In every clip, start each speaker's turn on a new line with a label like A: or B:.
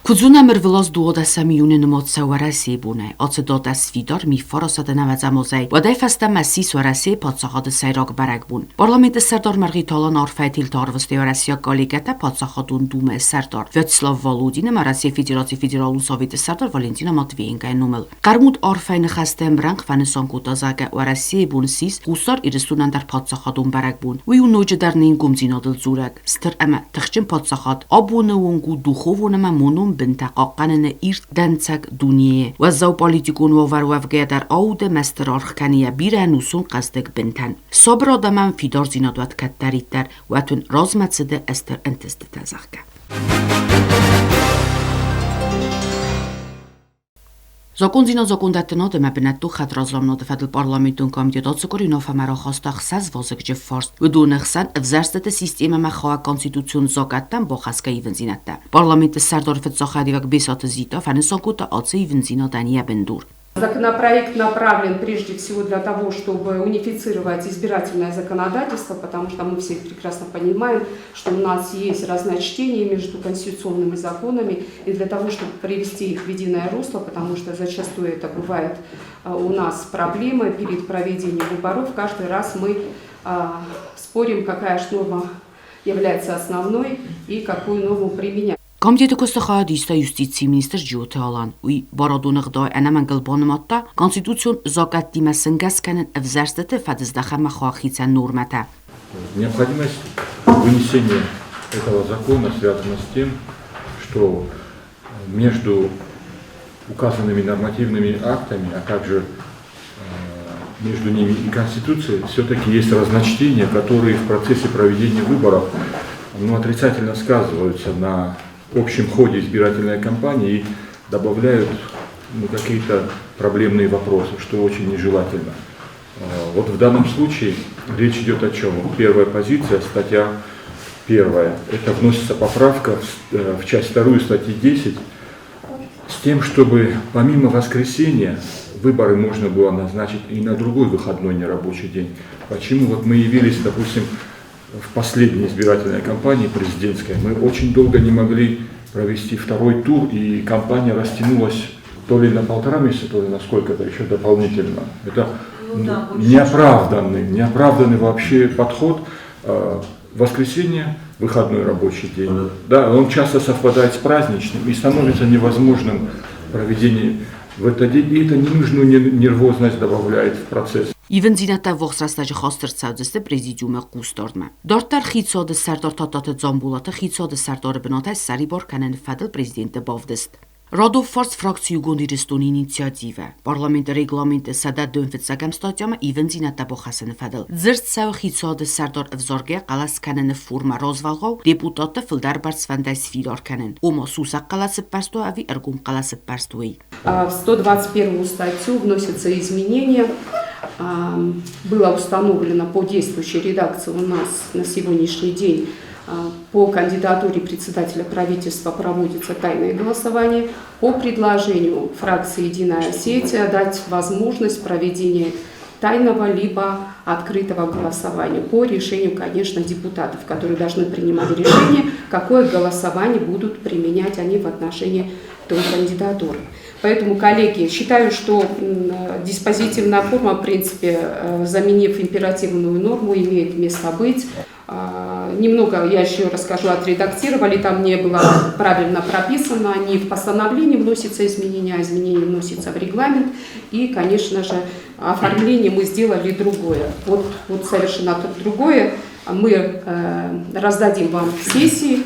A: Куыд зонӕм, ӕрвылаз 12 июны нымад цӕуы Уӕрӕсейы бонӕй. Ацы датӕ сфидар миффарасады нӕуӕдзӕм азӕй. Уӕдӕй фӕстӕмӕ ссис Уӕрӕсейы паддзахады сӕйраг бӕрӕгбон. Парламенты сӕрдар Мӕргъиты Алан арфӕйы телты арвыстой уӕрӕсейаг коллегӕтӕ Паддзахадон Думӕйы сӕрдар Вячеслав Володин ӕмӕ Российы Федерацийы Федералон Советы сӕрдар Валентина Матвиенкойы номыл. Хъӕрмуд арфӕйы ныхӕстӕ ӕмрӕнхъ фӕнысан кодта, зӕгъгӕ, Уӕрӕсейы бон ссис Хуссар Ирыстонӕн дӕр паддзахадон бӕрӕгбон. Уый у ноджыдӕр не нгомдзинадыл дзурӕг. Стыр ӕмӕ тыхджын паддзахад абоны онг у духовон ӕмӕ монон бынтӕ хъахъхъӕныны ирд дӕнцӕг дунейы. Уӕззау политикон уавӕр уӕвгӕйӕ дӕр ауды ӕмӕ стыр аргъ кӕны йӕ бирӕ ӕнусон хъӕздыг бынтӕн. Сабыр адӕмӕн фидардзинад уӕд кӕддӕриддӕр, уӕд уын размӕцыды стыр ӕнтыстытӕ, зӕгъгӕ. Закондзинад закондӕттынад ӕмӕ бынӕттон хӕдразамынады фӕдыл парламентон комитет ацы къуыри уынаффӕмӕ рахаста ӕхсӕз вазыгджын фарст. Уыдоны хсӕн ӕвзӕрстыты системӕмӕ хауӕг конституцион закъӕттӕм бахӕсгӕ ивындзинӕдтӕ. Парламенты сӕрдары фыццаг хӕдивӕг Бесаты Зита фӕнысан кодта ацы ивындзинадӕн йӕ бындур.
B: Законопроект направлен прежде всего для того, чтобы унифицировать избирательное законодательство, потому что мы все прекрасно понимаем, что у нас есть разночтение между конституционными законами, и для того, чтобы привести их в единое русло, потому что зачастую это бывает у нас проблемы перед проведением выборов, каждый раз мы спорим, какая же норма является основной и какую норму применять.
A: Комитеты куысты хайад иста юстицийы министр Джиоты Алан. Уый барадон ӕгъдауӕй ӕнӕмӕнгыл банымадта конституцион закъӕттимӕ сынгӕс кӕнын ӕвзӕрстыты фӕдыздӕхӕнмӕ хицӕн нормӕтӕ.
C: Необходимость вынесения этого закона связана с тем, что между указанными нормативными актами, а также между ними и Конституцией все-таки есть разночтения, которые в процессе проведения выборов, ну, отрицательно сказываются на общем ходе избирательной кампании и добавляют, ну, какие-то проблемные вопросы, что очень нежелательно. Вот в данном случае речь идет о чем? Первая позиция, статья первая. Это вносится поправка в часть вторую статьи 10 с тем, чтобы помимо воскресенья выборы можно было назначить и на другой выходной нерабочий день. Почему вот мы явились, допустим, в последней избирательной кампании президентской, мы очень долго не могли провести второй тур, и кампания растянулась то ли на 1,5 месяца, то ли на сколько-то еще дополнительно. Это, ну, да, неоправданный вообще подход. Воскресенье – выходной рабочий день. Да, он часто совпадает с праздничным и становится невозможным проведение в этот день, и это ненужную нервозность добавляет в процесс.
A: Ивындзинӕдтӕ ӕввахс рӕстӕджы хаст ӕрцӕудзысты президиумы хъусдардмӕ. Дарддӕр хицауады сӕрдар Тадтаты Дзамболаты хицауады сӕрдары бынатӕй ссӕрибар кӕныны фӕдыл президенты бавдыст. Радон фарс фракци Иугонд Ирыстоны инициативӕ парламенты регламенты 125-ӕм статьямӕ ивындзинӕдтӕ бахӕссыны фӕдыл. Дзырд цӕуы хицауады сӕрдар ӕвзаргӕ хъӕлӕс кӕныны формӕ развӕлгъау депутатты фылдӕр бӕрцфӕндӕй сфидар кӕнын, ома сусӕг хъӕлӕсыппӕрст уа ӕви ӕргом хъӕлӕсыппӕрст, уый.
B: В 121 статью вносятся изменения. Было установлено по действующей редакции у нас на сегодняшний день по кандидатуре председателя правительства проводится тайное голосование. По предложению фракции «Единая Осетия» дать возможность проведения тайного либо открытого голосования по решению, конечно, депутатов, которые должны принимать решение, какое голосование будут применять они в отношении той кандидатуры. Поэтому, коллеги, считаю, что диспозитивная форма, в принципе, заменив императивную норму, имеет место быть. Немного, я еще расскажу, отредактировали, там не было правильно прописано, не в постановлении вносятся изменения, а изменения вносятся в регламент. И, конечно же, оформление мы сделали другое. Вот совершенно другое. Мы раздадим вам в сессии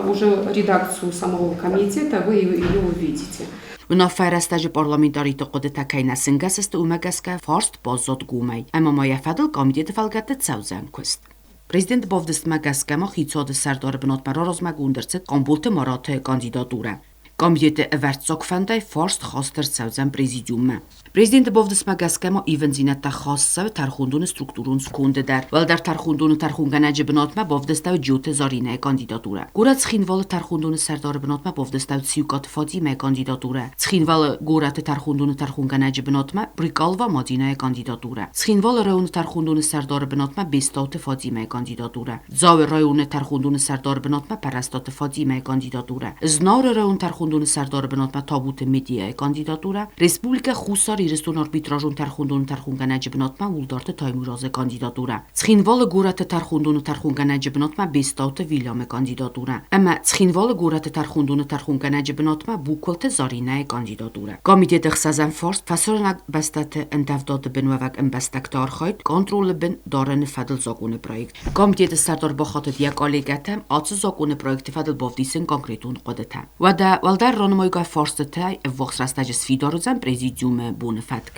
B: уже редакцию самого комитета, вы ее увидите.
A: Уынаффӕйы рӕстӕджы парламентариты хъуыдытӕ кӕй нӕ сынгӕс сты, уымӕ гӕсгӕ фарст баззад гомӕй, ӕмӕ ма йӕ фӕдыл комитеты фӕлгӕтты цӕудзӕн куыст. Президенты бавдыстмӕ гӕсгӕ ма хицауады сӕрдары бынатмӕ раразмӕгонд ӕрцыд Хъамболты Мараты кандидатурӕ. Комитеты ӕвӕрццаг фӕндӕй фарст хаст ӕрцӕудзӕн президиуммӕ. Президенты бавдыстмӕ гӕсгӕ ма ивындзинӕдтӕ хаст цӕуы тӕрхондоны структурон сконды дӕр. Уӕлдӕр тӕрхондоны тӕрхонгӕнӕджы бынатмӕ бавдыстӕуы Джиоты Заринӕйы кандидатурӕ. Горӕт Цхинвалы тӕрхондоны сӕрдары бынатмӕ бавдыстӕуы Циукаты Фатимӕйы кандидатурӕ. Цхинвалы горӕты тӕрхондоны тӕрхонгӕнӕджы бынатмӕ Брикалова Мадинӕйы кандидатурӕ. Цхинвалы районы тӕрхондоны сӕрдары бынатмӕ Бестауты Фатимӕйы кандидатурӕ. Дзауы районы тӕрхондоны сӕрдары бынатмӕ Пӕррӕстаты Фатимӕйы кандидатурӕ. Знауыры районы тӕрхондоны тӕрхондоны сӕрдары бынатмӕ Табуты Медияйы кандидатурӕ, Республикӕ Хуссар Ирыстоны арбитражон тӕрхондоны тӕрхонгӕнӕджы бынатмӕ Мулдарты Таймуразы кандидатурӕ, Цхинвалы горӕты тӕрхондоны тӕрхонгӕнӕджы бынатмӕ Бестауты Вильямы кандидатурӕ ӕмӕ Цхинвалы горӕты тӕрхондоны тӕрхонгӕнӕджы бынатмӕ Букуылты Заринӕйы кандидатурӕ. Комитеты ӕхсӕзӕм фарст фӕсарӕйнаг бӕстӕты ӕндӕвдады бын уӕвӕг ӕмбӕстӕгты архайд контролы бын дарыны фӕдыл закъоны проект. Комитеты сӕрдар бахатыд йӕ коллегӕтӕм ацы закъоны проекты фӕдыл бавдисын конкретон хъуыдытӕ. Уӕдӕ уӕлдӕр ранымайгӕ фарстытӕй ӕввахс рӕстӕджы сфидар уыдзӕн президиумы боны фӕтк.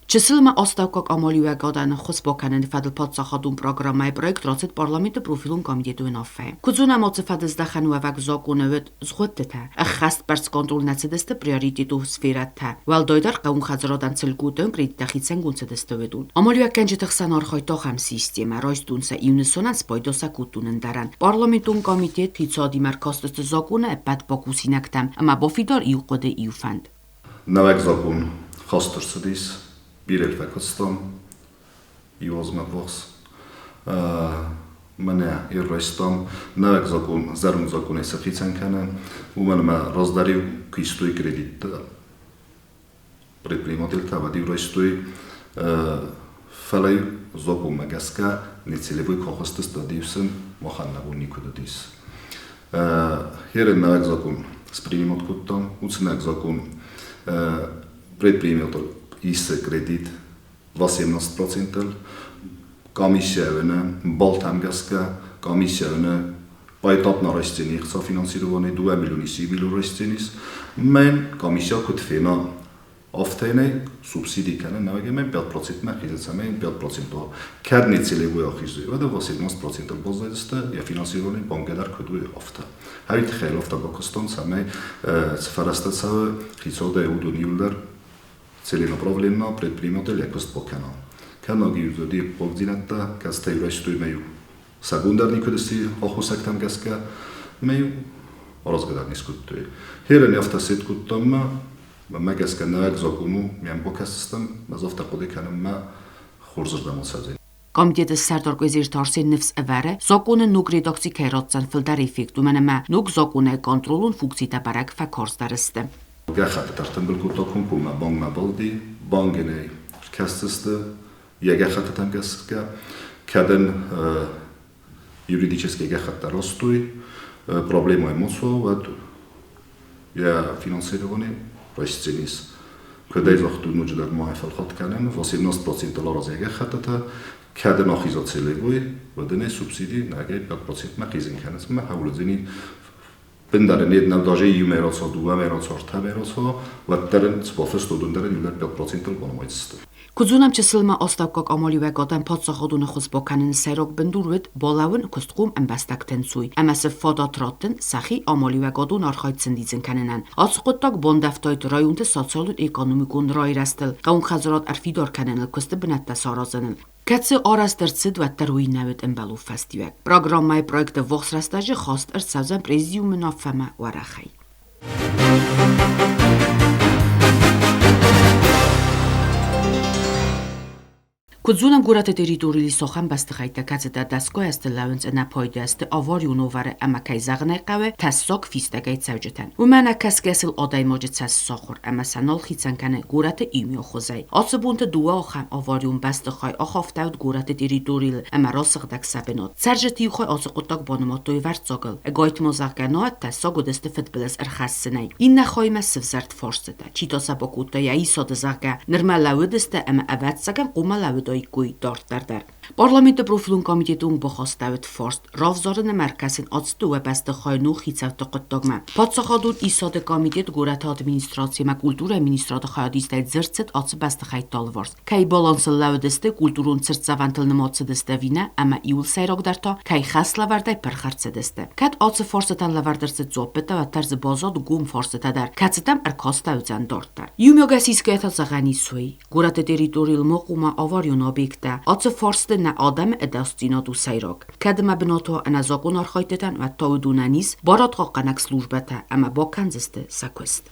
A: Чысыл ма астӕуккаг амалиуӕгадӕн ӕххуыс бакӕныны фӕдыл паддзахадон программӕйы проект рацыд парламенты профилон комитеты уынаффӕйы. Куыд зонӕм, ацы фӕдыздӕхӕн уӕвӕг закъоны уыд згъуыдтытӕ, ӕххӕстбӕрц контроль нӕ цыдысты приоритетон сферӕтӕ, уӕлдайдӕр хъӕууонхӕдзарадӕн цылгутон кредиттӕ хицӕнгонд цыдысты уыдон. Амалиуӕггӕнджыты хсӕн архайдта ахӕм системӕ, райстон сӕ иу нысанӕн спайда сӕ кодтон ӕндӕрӕн. Парламентон комитет хицауадимӕ ӕркастысты закъоны ӕппӕт бакусинӕгтӕм ӕмӕ бафидар иу хъуыды, иу фӕнд.
D: Нӕуӕг закъон хаст ӕрцыдис, бирӕ фӕкуыстам иу азмӕ ввахс. Мӕнӕ ир райстам нӕуӕг закъон, зӕронд закъонӕй сӕ хицӕн кӕны, уымӕн ӕмӕ раздӕр-иу куы истой кредиттӕ предпринимательтӕ, уӕд-иу райстой, фӕлӕ-иу закъонмӕ гӕсгӕ нецелевой куы ахызтысты, уӕд-иу сын махӕн нӕ бон никуыд уыдис. Херен нӕуӕг закъон спринимать кодтам, уыцы нӕуӕг закъон предприниматель исы кредит 18%-ыл, комиссия уыны балтӕм гӕсгӕ, комиссия уыны поэтапно райсдзӕни ӕхца финансирование 2 миллиони 7 миллион райсдзӕнис. Мӕн комиссия куыд фена, афтӕ нӕй субсиди кӕнын нӕуӕг ӕмӕ 5%-мӕ хизы, цӕмӕй 5% кӕд не целевой ахизы, уӕд 18%-ыл баззайдзысты, йӕ финансирование бангӕ дӕр куыд уый, афтӕ. Ӕви тыххӕй афтӕ бакуыстон, цӕмӕй цы фӕрӕзтӕ цӕуы хицаудӕй, уыдон иуылдӕр целенаправленно предприниматель йӕ куыст бакӕна. Кӕнӕг иу хъуагдзинӕдтӕ, кӕцытӕ-иу райстой мӕ-иу сӕ бон дӕр никуыд сси аххосӕгтӕм гӕсгӕ, мӕ-иу аразгӕ дӕр не скодтой. Херӕн афтӕ сет кодтам мӕ, мӕ гӕсгӕ нӕуӕг закъон у, ме бакӕсдзыстӕм, ӕз афтӕ хъуыды кӕнын мӕ хорзырдӕм ацӕудзӕн.
A: Комитеты сӕрдар Къуезерты Арсен ныфс ӕвӕры, закъоны ног редакци кӕй ратдзӕн фылдӕр эффект, уымӕн ӕмӕ ног закъонӕй контролон функцитӕ бӕрӕг фӕкарздӕр сты.
D: Гӕххӕтты ӕртымбыл кодта комкоммӕ бангмӕ балди, бангӕнӕй ӕркӕсдзысты йӕ гӕххӕттытӕм гӕсгӕ, кӕд ын юридический гӕххӕттӕ ростой, проблемӕ ма суа, уӕд йӕ финансирование райсдзӕнис. Куыдӕй загътой, ноджыдӕр ма фӕлхатт кӕнӕм, 18% аразгӕ гӕххӕттытӕ, кӕд ын ахиза целевой, уӕд ын субсиди нӕгӕй 5%-мӕ хизын кӕнынц ӕмӕ хӕулыдзӕни бындары не даже иу мӕй рацӕуа, дыууӕ мӕй рацӕуа, ӕртӕ мӕй рацӕуа, уӕддӕр ын цы бафыстой, уыдон дӕр ын иунӕг 5%-ыл банымайдзысты.
A: Куыд зонӕм, чысылмӕ астӕуккаг амалиуӕгадӕн паддзахадон ӕххуыс бакӕныны сӕйраг бындур уыд балӕууын куыстхъом ӕмбӕстӕгтӕн цуй ӕмӕ сын фадат раттын сӕхи амалиуӕгадон архайд сӕндидзын кӕнынӕн. Ацы хъуыддаг бандӕвтаид районты социалон-экономикон райрӕзтыл, хъӕууонхӕдзарад ӕрфидар кӕныныл, куысты бынӕттӕ саразыныл. Кӕцы арӕзт ӕрцыд, уӕддӕр уый нӕ уыд ӕмбӕлон фӕстиуӕг. Программӕйы проекты ввахс рӕстӕджы хаст ӕрцӕудзӕн президиумы уынаффӕмӕ уӕрӕхӕй. Куыд зонӕм, горӕты территорийыл ис ахӕм бӕстыхӕйттӕ, кӕцытӕ дӕсгай азты лӕууынц ӕнӕпайда сты аварион уавӕры ӕмӕ, кӕй зӕгъын ӕй хъӕуы, тӕссаг фистӕгӕй цӕуджытӕн. Уымӕ ӕнӕкӕсгӕ сыл адӕймаджы цӕст сахуыр ӕмӕ сӕ нал хицӕн кӕны горӕты иумиаг хуызӕй. Ацы бонты дыууӕ ахӕм аварион бӕстыхай ахафтӕуыд горӕты территорийыл ӕмӕ расыгъдӕг сӕ бынат. Цӕрджыты иу хай ацы хъуыддаг банымадтой ӕвӕрццагыл. Ӕгайтма, зӕгъгӕ, науӕд тӕссаг уыдысты фыдбылыз ӕрхӕссынӕй. Иннӕ хаймӕ сывзӕрд фарстытӕ. Чи та сӕ бакодта йӕ исады, зӕгъгӕ, нырмӕ лӕууыдысты ӕмӕ, ӕвӕццӕгӕн, хъуамӕ лӕууыдаиккой дарддӕр дӕр. Парламенты профилон комитеты онг бахастӕуыд фарст равзарын ӕмӕ ӕркӕсын ацы дыууӕ бӕстыхайы ног хицӕутты хъуыддагмӕ. Паддзахадон исады комитет горӕты администраци ӕмӕ культурӕйы министрады хайадистӕй дзырд цыд ацы бӕстыхӕйтты алыварс. Кӕй балансыл лӕууыдысты, культурон цыртдзӕвӕнтыл нымад цыдысты ӕви нӕ, ӕмӕ иуыл сӕйрагдӕр та, кӕй хӕслӕвӕрдӕй пырх ӕрцыдысты. Кӕд ацы фарстытӕн лӕвӕрд ӕрцыд дзуаппытӕ, уӕддӕр дзы баззад гом фарстытӕ дӕр, кӕцытӕм ӕркастӕуыдзӕн дарддӕр. Иумиагӕй сисгӕйӕ та зӕгъӕн ис уый, горӕты территорийыл ма хъуамӕ аварион объекттӕ, ацы фарсты нӕ адӕмы ӕдасдзинад у сӕйраг. Кӕд ӕмӕ бынат уа ӕнӕзакъон архайдтытӕн, уӕд та уыдонӕн ис барадхъахъхъӕнӕг службӕтӕ ӕмӕ бакӕндзысты сӕ куыст.